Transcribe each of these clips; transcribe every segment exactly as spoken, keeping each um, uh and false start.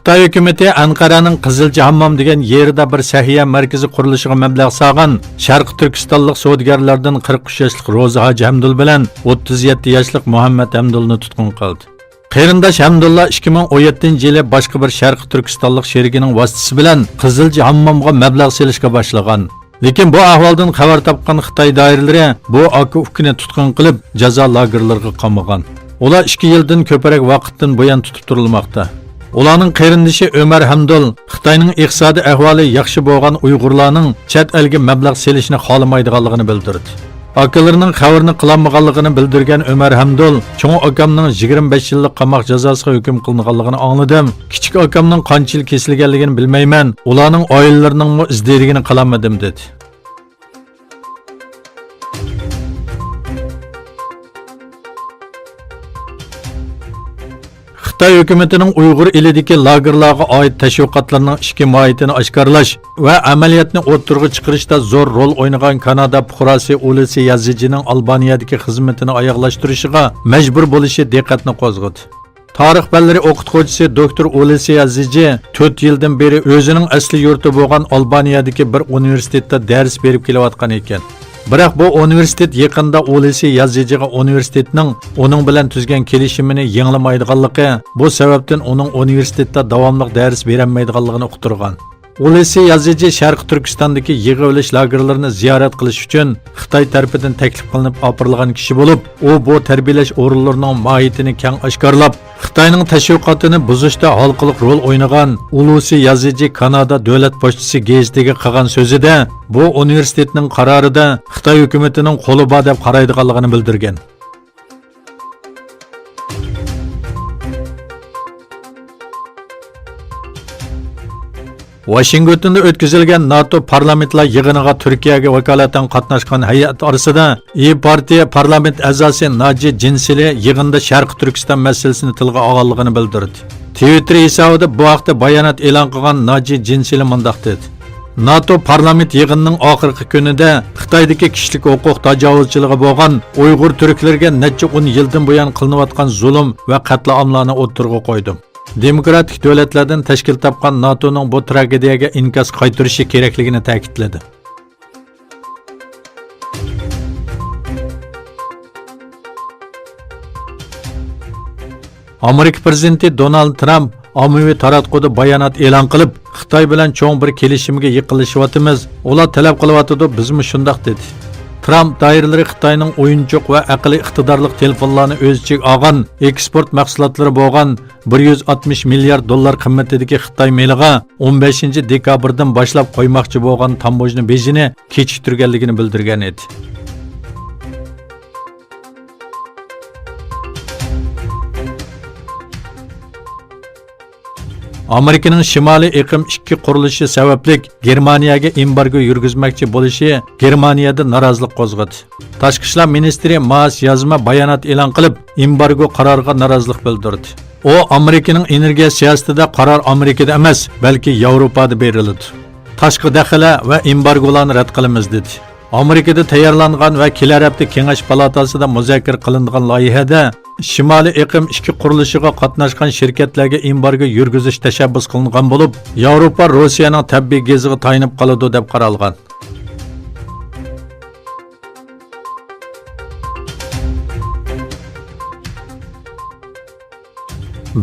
خىتاي ھۆكۈمىتى ئەنقەرەنىڭ قىزىلچى ھاممام دېگەن يېرىدە بىر سەھىيە مەركىزى قۇرۇلۇشىغا مەبلەغ سالغان شەرقىي تۈركىستانلىق سودىگەرلەردىن قىرىق ئۈچ ياشلىق روزى ھاجى ھەمدۇل بىلەن ئوتتۇز يەتتە ياشلىق مۇھەممەد ھەمدۇلنى تۇتقۇن قىلدى. قېرىنداش ھەمدۇللا ئىككى مىڭ ئون يەتتىنچى يىلى باشقا بىر شەرقىي تۈركىستانلىق شېرىكىنىڭ ۋاسىتىسى بىلەن قىزىلچى ھاممامغا مەبلەغ سېلىشقا باشلىغان. لېكىن بۇ ئەھۋالدىن خەۋەر تاپقان خىتاي دائىرىلىرى بۇ ئاكا-ئۇكىنى تۇتقۇن قىلىپ، جازا لاگېرلىرىغا قامىغان. ئۇلار ئىككى يىلدىن كۆپرەك ۋاقىتتىن بۇيان تۇتۇپ تۇرۇلماقتا. ئۇلارنىڭ قېرىندىشى ئۆمەر ھەمدۇل خىتاينىڭ ئىقتىسادىي ئەھۋالى ياخشى بولغان ئۇيغۇرلارنىڭ چەت ئەلگە مەبلەغ سېلىشنى خالىمايدىغانلىقىنى بىلدۈردى. ئاكىلىرىنىڭ خەۋىرىنى قىلالمىغانلىقىنى بىلدۈرگەن ئۆمەر ھەمدۇل، چوڭ ئاكامنىڭ يىگىرمە بەش يىللىق قاماق جازاسىغا ھۆكۈم قىلىنغانلىقىنى ئاڭلىدىم. كىچىك ئاكامنىڭ قانچە يىل كېسىلگەنلىكىنى بىلمەيمەن. ئۇلارنىڭ ئائىلىلىرىنىڭمۇ ئىز دېرىكىنى قىلالمىدىم، دېدى. خىتاي ھۆكۈمىتىنىڭ ئۇيغۇر ئېلىدىكى لاگېرلارغا ئائىت تەشۋىقاتلىرىنىڭ ئىچكى ماھىيىتىنى ئاشكارىلاش ۋە ئەمەلىيەتنى ئوتتۇرىغا چىقىرىشتا زور رول ئوينىغان كانادا پۇقراسى ئۇلۇسى يازىجىنىڭ ئالبانىيەدىكى خىزمىتىنى ئاياغلاشتۇرۇشىغا مەجبۇر بولۇشى دىققەتنى قوزغىدى. تارىخ پەنلىرى ئوقۇتقۇچىسى دوكتور ئۇلۇسى يازىجى تۆت يىلدىن بېرى ئۆزىنىڭ ئەسلى يۇرتى بولغان ئالبانىيەدىكى بىر ئۇنىۋېرسىتېتتا دەرس بېرىپ كېلىۋاتقان ئىكەن. بىراق بۇ ئۇنىۋېرسىتېت يېقىندا ئۇلۇسى يازىجىغا ئۇنىۋېرسىتېتنىڭ ئۇنىڭ بىلەن تۈزگەن كېلىشىمىنى يېڭىلىمايدىغانلىقى، بۇ سەۋەبتىن ئۇنىڭ ئۇنىۋېرسىتېتتا داۋاملىق دەرس بېرەلمەيدىغانلىقىنى ئۇقتۇرغان. ئۇلۇسى يازىجى شەرقىي تۈركىستاندىكى يىغىۋېلىش لاگېرلىرىنى زىيارەت قىلىش ئۈچۈن خىتاي تەرىپىدىن تەكلىپ قىلىنىپ ئاپىرىلغان كىشى بولۇپ، ئۇ بۇ تەربىيەلەش ئورۇنلىرىنىڭ ماھىيىتىنى كەڭ ئاشكارىلاپ، خىتاينىڭ تەشۋىقاتىنى بۇزۇشتا ھالقىلىق رول ئوينىغان ئۇلۇسى يازىجى كانادا دۆلەت پوچتىسى گېزىتىگە قىلغان سۆزىدە، بۇ ئۇنىۋېرسىتېتنىڭ قارارىدا خىتاي ھۆكۈمىتىنىڭ قولى بار دەپ قارايدىغانلىقىنى بىلدۈرگەن. ۋاشىنگتوندا ئۆتكۈزۈلگەن ناتو پارلامېنتلار يىغىنىغا تۈركىيەگە ۋاكالىتەن قاتناشقان ھەيئەت ئارىسىدا ئىYİ پارتىيە پارلامېنت ئەزاسى ناجى جىنسىلى يىغىندا شەرقىي تۈركىستان مەسىلىسىنى تىلغا ئالغانلىقىنى بىلدۈردى. تىۋىتتېر ھېسابىدا بۇ ھەقتە بايانات ئېلان قىلغان ناجى جىنسىلى مۇنداق دېدى: ناتو پارلامېنت يىغىنىنىڭ ئاخىرقى كۈنىدە خىتايدىكى كىشىلىك ھوقۇق تاجاۋۇزچىلىقى بولغان ئۇيغۇر تۈركلىرىگە نەچچە ئون يىلدىن بۇيان قىلىنىۋاتقان زۇلۇم ۋە قەتلىئاملارنى ئوتتۇرىغا قويدۇم. دېموكراتىك دۆلەتلەردىن تەشكىل تاپقان ناتونىڭ بۇ تراگېدىيەگە ئىنكاس قايتۇرۇشى كېرەكلىكىنى تەكىتلىدى. ئامېرىكا پىرېزىدېنتى دونالد ترامپ ئاممىۋى تاراتقۇدا بايانات ئېلان قىلىپ، خىتاي بىلەن چوڭ بىر كېلىشىمگە يېقىنلىشىۋاتىمىز، ئۇلار تەلەپ قىلىۋاتىدۇ، بىزمۇ شۇنداق، دېدى. ترامپ دائىرىلىرى خىتاينىڭ ئويۇنچۇق ۋە ئەقلىي ئىقتىدارلىق تېلېفونلارنى ئۆز ئىچىگە ئالغان ئېكسپورت مەھسۇلاتلىرى بولغان بىر يۈز ئاتمىش مىليارد دوللار قىممىتىدىكى خىتاي مېلىغا ئون بەشىنچى دېكابىردىن باشلاپ قويماقچى بولغان تاموژنا بېجىنى كېچىكتۈرگەنلىكىنى بىلدۈرگەن ئىدى. ئامېرىكىنىڭ شىمالىي ئېقىم ئىككى قۇرۇلۇشى سەۋەبلىك گېرمانىيەگە ئېمبارگو يۈرگۈزمەكچى بولۇشى گېرمانىيەدە نارازىلىق قوزغىدى. تاشقى ئىشلار مىنىستىرى ماس يازما بايانات ئېلان قىلىپ، ئېمبارگو قارارىغا نارازىلىق بىلدۈردى. ئۇ ئامېرىكىنىڭ ئېنېرگىيە سىياسىتىدە قارار ئامېرىكىدا ئەمەس، بەلكى ياۋروپادا بېرىلىدۇ. تاشقى دەخلە ۋە ئېمبارگولارنى رەت قىلىمىز، دېدى. ئامېرىكىدا تەييارلانغان ۋە كېلەر ھەپتە كېڭەش پالاتاسىدا مۇزاكىرە قىلىنىدىغان لايىھەدە شىمالىي ئېقىم ئىككى قۇرۇلۇشىغا قاتناشقان شىركەتلەرگە ئېمبارگو يۈرگۈزۈش تەشەببۇس قىلىنغان بولۇپ، ياۋروپا روسىيەنىڭ تەبىئىي گېزىغا تايىنىپ قالىدۇ، دەپ قارالغان.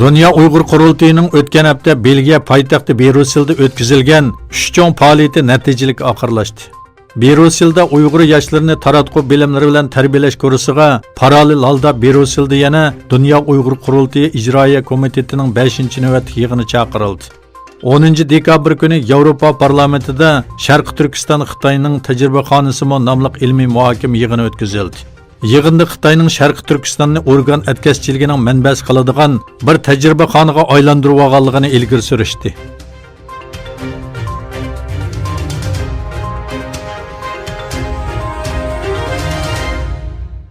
دۇنيا ئۇيغۇر قۇرۇلتىيىنىڭ ئۆتكەن ھەپتە بېلگىيە پايتەختى بىرۇسسېلدا ئۆتكۈزۈلگەن ئۈچ چوڭ پائالىيىتى نەتىجىلىك ئاخىرلاشتى. بىرۇسسېلدا ئۇيغۇر ياشلىرىنى تاراتقۇ بىلىملىرى بىلەن تەربىيەلەش كۇرسىغا پاراللېل ھالدا بىرۇسسېلدا يەنە دۇنيا ئۇيغۇر قۇرۇلتىيى ئىجرائىيە كومىتېتىنىڭ بەشىنچى نۆۋەتلىك يىغىنى چاقىرىلدى. ئونىنچى دېكابىر كۈنى ياۋروپا پارلامېنتىدا شەرقىي تۈركىستان خىتاينىڭ تەجرىبىخانىسىمۇ ناملىق ئىلمىي مۇھاكىمە يىغىنى ئۆتكۈزۈلدى. يىغىندا خىتاينىڭ شەرقىي تۈركىستاننى ئورگان ئەتكەسچىلىكىنىڭ مەنبەسى قىلىدىغان بىر تەجرىبىخانىغا ئايلاندۇرۇۋالغانلىقىنى ئىلگىرى سۈرۈشتى.